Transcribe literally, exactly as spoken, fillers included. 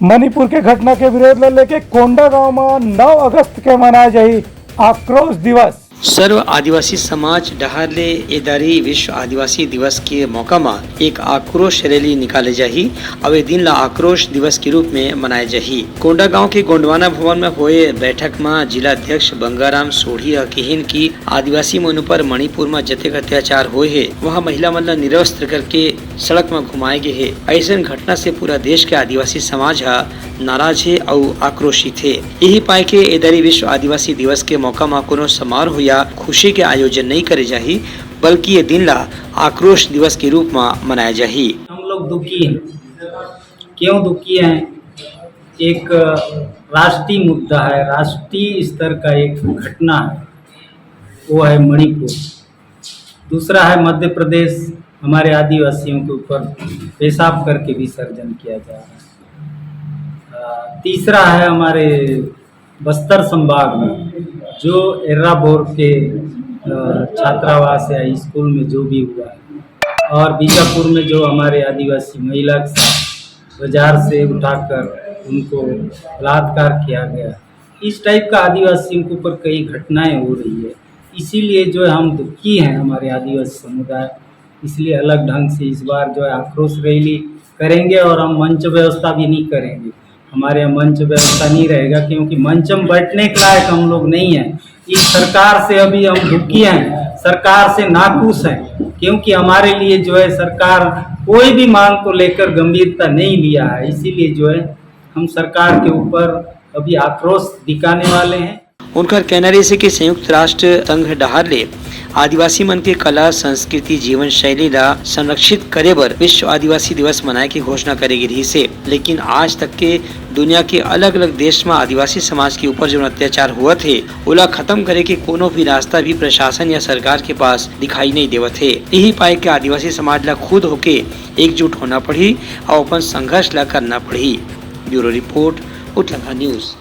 मणिपुर के घटना के विरोध ल लेके कोंडागांव म नौ अगस्त के मनाए जाही आक्रोश दिवस। सर्व आदिवासी समाज डहार ले ए दारी विश्व आदिवासी दिवस के मौका म एक आक्रोश रैली निकाले जाही। अउ ए दिन ला आक्रोश दिवस के रूप में मनाए जाही। कोंडागांव के गोंडवाना भवन में होए बैठक म जिला अध्यक्ष बंगाराम सोढ़ी ह किहिन कि आदिवासी मन ऊपर मणिपुर म जतेक अत्याचार होए हे, वहां महिला मन ला निरवस्त्र करके सड़क म घुमाए गे हे। अइसन घटना से पूरा देश के आदिवासी समाज ह नाराज हे अउ आक्रोशित हे। यही पाए के ए दरी विश्व आदिवासी दिवस के मौका म कोनो समारोह या खुशी के आयोजन नइ करे जाही, बल्कि ये दिन ला आक्रोश दिवस के रूप म मनाए जाही। हम लोग दुखी हैं। क्यों दुखी हैं? एक राष्ट्रीय मुद्दा है, राष्ट्रीय स्तर का एक घटना है, वो है मणिपुर। दूसरा है मध्य प्रदेश, हमारे आदिवासियों के ऊपर पेशाब करके विसर्जन किया जा रहा है। अ, तीसरा है हमारे बस्तर संभाग में जो एर्राबोर के, अ, छात्रावास या स्कूल में जो भी हुआ है, और बीजापुर में जो हमारे आदिवासी महिला के साथ बाजार से उठाकर उनको बलात्कार किया गया, इस टाइप का आदिवासियों के ऊपर कई घटनाएं हो रही है। इसीलिए जो है हम दुखी हैं, हमारे आदिवासी समुदाय, इसलिए अलग ढंग से इस बार जो है आक्रोश रैली करेंगे और हम मंच व्यवस्था भी नहीं करेंगे। हमारे यहाँ मंच व्यवस्था नहीं रहेगा, क्योंकि मंच में बैठने के लायक हम लोग नहीं हैं। इस सरकार से अभी हम दुखी हैं, सरकार से नाखुश हैं, क्योंकि हमारे लिए जो है सरकार कोई भी मांग को लेकर गंभीरता नहीं लिया है। इसीलिए जो है हम सरकार के ऊपर अभी आक्रोश दिखाने वाले हैं। उनकर कहना रहिस हे कि संयुक्त राष्ट्र संघ डहार ले आदिवासी मन के कला, संस्कृति, जीवन शैली ला संरक्षित करे बर विश्व आदिवासी दिवस मनाए के घोषणा करे गे रहिस हे, लेकिन आज तक के दुनिया के अलग-अलग देश म आदिवासी समाज के ऊपर जौन अत्याचार होवत हे, ओला खत्म करे के कोनो भी रास्ता भी प्रशासन या सरकार के पास दिखाई नइ देवत हे। यही पाए के आदिवासी समाज ला खुद होके एकजुट होना पड़ही अउ अपन संघर्ष ला करना पड़ही। ब्यूरो रिपोर्ट, उठलंगा न्यूज़।